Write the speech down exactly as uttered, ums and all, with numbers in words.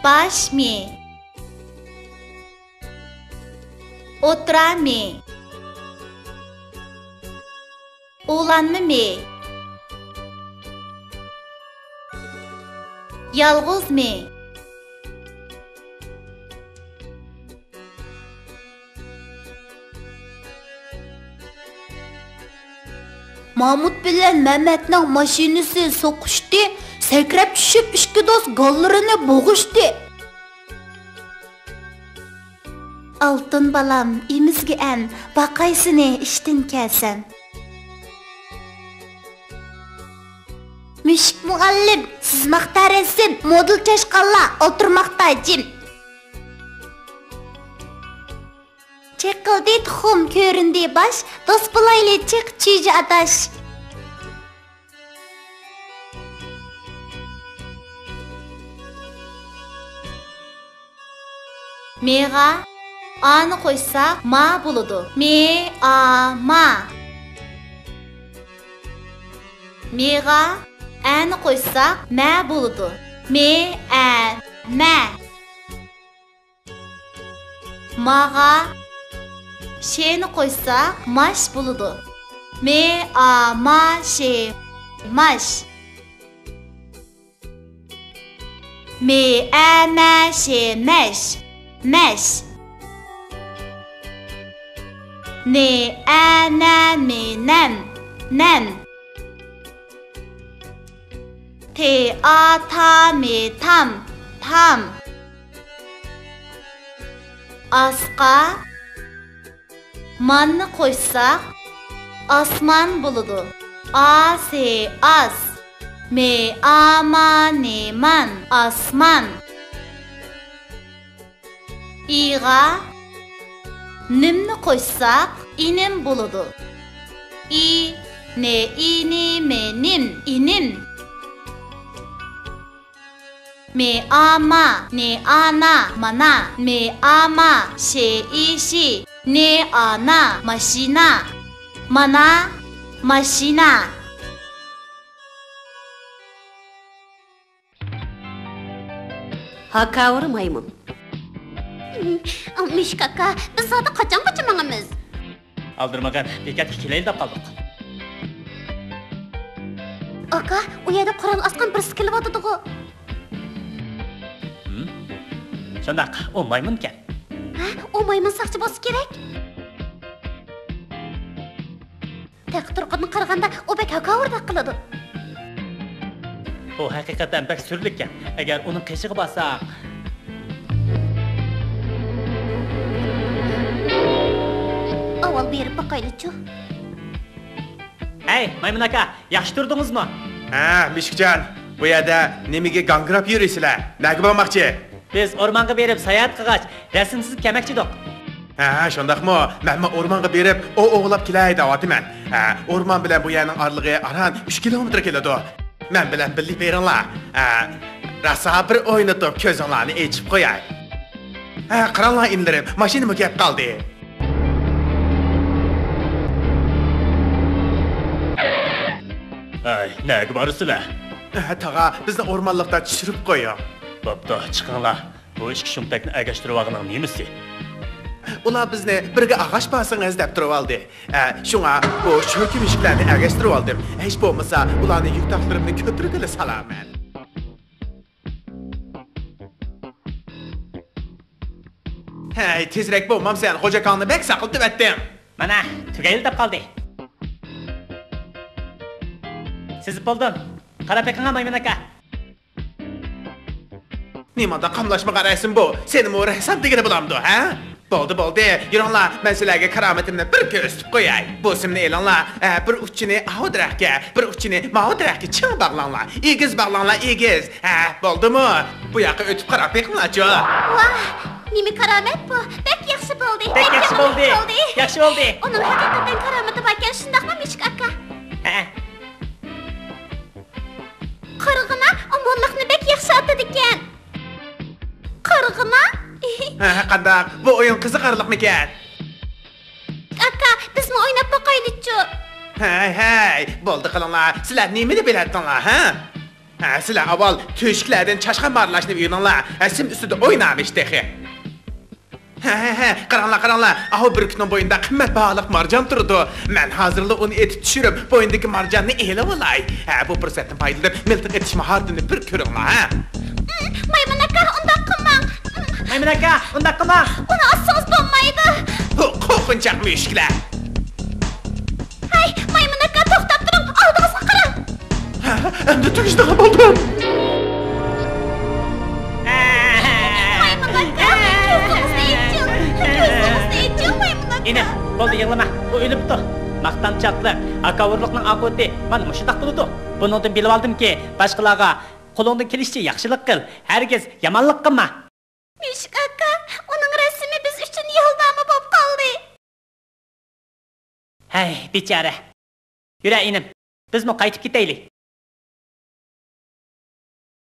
باش مى. ئوتتۇرا مى. ئۇلانما مى. يالغۇز مى. مامۇت بىلەن مەمەتنىڭ ماشىنىسى سوقۇشتى، سەكرەپ چۈشۈپ ئىككى دوست گاللىرىنى بوغۇشتى. ئالتۇن بالام، ئېمىزگە ئەن، باقاي سېنى ئىشتىن كەلسەم. مۈشۈك مۇئەللىم، سىزماقتا رەسىم، مودېل چاشقانلار ئولتۇرماقتا جىم. چېقىلدى تۇخۇم، كۆرۈندى باش، دوست بولايلى چىق چۈجە ئاداش. مېغا ئانى قوشساق ما بولىدۇ. مې، ئا، ما. مېغا ئەنى قوشساق مە بولىدۇ. مې، ئە، مە. ماغا شېنى قوشساق ماش بولىدۇ. مې، ئا، ما، شې، ماش. مې، ئە، مە، شې، مەش، مەش. نې، ئە، نە، مې، نەم، نەم. تې، ئا، تا، مې، تام، تام. ئاسقا ماننى قوشساق، ئاسمان بولىدۇ. ئا، سې، ئاس. مې، ئا، ما، نې، مان، ئاسمان. ئىغا نىمنى قوشساق، ئىنىم بولىدۇ. ئى، نې، ئى، نې، مې، نىم، ئىنىم. مې، ئا، ما، نې، ئا، نا، مانا. مې، ئا، ما، شې، ئى، شى. نې، ئا، نا، ماشىنا. مانا، ماشىنا. ھاكاۋۇر مايمۇن. مۈشۈك ئاكا، بىز زادى قاچانغىچە ماڭىمىز؟ ئالدىرىمىغىن، بېكەتكە كېلەيلى دەپ قالدۇق. ئاكا، ئۇ يەردە قورال ئاسقان بىرسى كېلىۋاتىدىغۇ. ھىم؟ شۇنداق، ئۇ مايمۇنكەن. ھە، ئۇ مايمۇن ساقچى بولسا كېرەك. تېخى تۇرقىدىن قارىغاندا، ئۇ بەك ھاكاۋۇردەك قىلىدۇ. ئۇ ھەقىقەتەن بەك سۈرلۈككەن. ئەگەر ئۇنىڭ قېشىغا بارساق. ئاۋۋال بېرىپ باقايلىچۇ. ھەي، مايمۇن ئاكا، ياخشى تۇردىڭىزمۇ؟ ھە، مۈشۈكجان، بۇ يەردە نېمىگە گاڭگىراپ يۈرىسىلەر؟ نەگە بارماقچى؟ بىز ئورمانغا بېرىپ ساياھەت قىلغاچ، رەسىمسىز كەلمەكچىدۇق. ھە، شۇنداقمۇ؟ مەنمۇ ئورمانغا بېرىپ ئوۋ ئوۋلاپ كېلەي دەۋاتىمەن. ھە، ئورمان بىلەن بۇ يەرنىڭ ئارىلىقى ئاران ئۈچ كىلومېتىر كېلىدۇ. مەن بىلەن بىللە بېرىڭلار. ھە، راسا بىر ئوينىتىپ كۆزۈڭلارنى ئېچىپ قوياي. ھە، قاراڭلار ئىنىلىرىم، ماشىنىمۇ كەپ قالدى. ھەي، نەگە بارىسىلەر؟ ھە، تاغا، بىزنى ئورمانلىقتا چۈشۈرۈپ قويۇڭ. بوپتۇ، چىقىڭلار. بۇ ئىككى شۇمتەكنى ئەگەشتۈرۈۋالغىنىڭ نېمىسى؟ ئۇلار بىزنى بىرگە ئاغاش بارسىڭىز دەپ تۇرۇۋالدى. ئە، شۇڭا بۇ شۆركە مۈشۈكلەرنى ئەگەشتۈرۈۋالدىم. ھېچ بولمىسا ئۇلارنى يۈك تاقلىرىمنى كۆتۈرگىلى سالارمەن. ھەي، تېزرەك بولمامسەن، غوجا ئاكاڭنى بەك ساقلىتىۋەتتىڭ. مانا، تۈگەيلى دەپ قالدى. سىزىپ بولدۇم. قاراپ بېقىڭا، مايمۇن ئاكا. نېمانداق قاملاشمىغان رەسىم بۇ؟ سېنىمۇ رەسسام دېگىلى بولامدۇ، ھە؟ بولدى، بولدى، يۈرۈڭلار، مەن سىلەرگە كارامىتىمنى بىر كۆرسىتىپ قوياي. بۇ سىمنى ئېلىڭلار، ھە، بىر ئۇچىنى ئاۋۇ دەرەخكە، بىر ئۇچىنى ماۋۇ دەرەخكە چىڭ باغلاڭلار. ئېگىز باغلاڭلار، ئېگىز. ھە، بولدىمۇ؟ بۇ ياققا ئۆتۈپ قاراپ بېقىڭلارچۇ. ۋاھ، نېمە كارامەت بۇ؟ بەك ياخشى بولدى، بەك ياخشى بولدى. ياخشى بولدى. ئۇنىڭ ھەقىقەتەن كارامىتى باركەن، شۇنداقمۇ، مۈشۈك ئاكا؟ ھە. قارىغىنا، ئۇ موللاقنى بەك ياخشى ئاتىدىكەن. قارىغىنا. ھە، قانداق؟ بۇ ئويۇن قىزىقارلىقمىكەن؟ ئاكا، بىزمۇ ئويناپ باقايلىچۇ؟ ھەي، ھەي، بولدى قىلىڭلار. سىلەر نېمىنى بىلەتتىڭلار، ھە؟ ھە، سىلەر ئاۋۋال تۆشۈكلەردىن چاشقان مارىلاشنى ئۆگىنىڭلار. ھە، سىم ئۈستىدە ئوينامىش تېخى. ھە، ھە، ھە، قاراڭلار، قاراڭلار. ئاۋۇ بۈركۈتنىڭ بوينىدا قىممەت باھالىق مارجان تۇرىدۇ. مەن ھازىرلا ئۇنى ئېتىپ چۈشۈرۈپ، بوينىدىكى مارجاننى ئېلىۋالاي. ھە، بۇ پۇرسەتتىن پايدىلىنىپ، مىلتىق ئېتىش ماھارىتىنى بىر كۆرۈڭلار، ھە. مايمۇن ئاكا، ئۇنداق قىلماڭ. مايمۇن ئاكا، ئۇنداق قىلماڭ. ئۇنى ئاسسىڭىز بولمايدۇ. بۇ قورقۇنچاق مۈشۈكلەر. ھەي، مايمۇن ئاكا، توختاپ تۇرۇڭ، ئالدىڭىزغا قاراڭ. ھە، ئەمدى تۈگىشىدىغان بولدۇم. مايمۇن ئاكا، كۆزىڭىزنى ئېچىڭ، كۆزىڭىزنى ئېچىڭ، مايمۇن ئاكا. ئىنىم، بولدى، يىغلىما، ئۇ ئۆلۈپتۇ. ماختانچاقلىق، ھاكاۋۇرلۇقنىڭ ئاقىۋىتى مانا مۇشۇنداق بولىدۇ. بۇنىڭدىن بىلىۋالدىمكى، باشقىلارغا قولۇڭدىن كېلىشىچە ياخشىلىق قىل، ھەرگىز يامانلىق قىلما. مۈشۈك ئاكا، ئۇنىڭ رەسىمى بىز ئۈچۈن يولنامە بولۇپ قالدى. ھەي، بىچارە. يۈرە، ئىنىم، بىزمۇ قايتىپ كېتەيلى.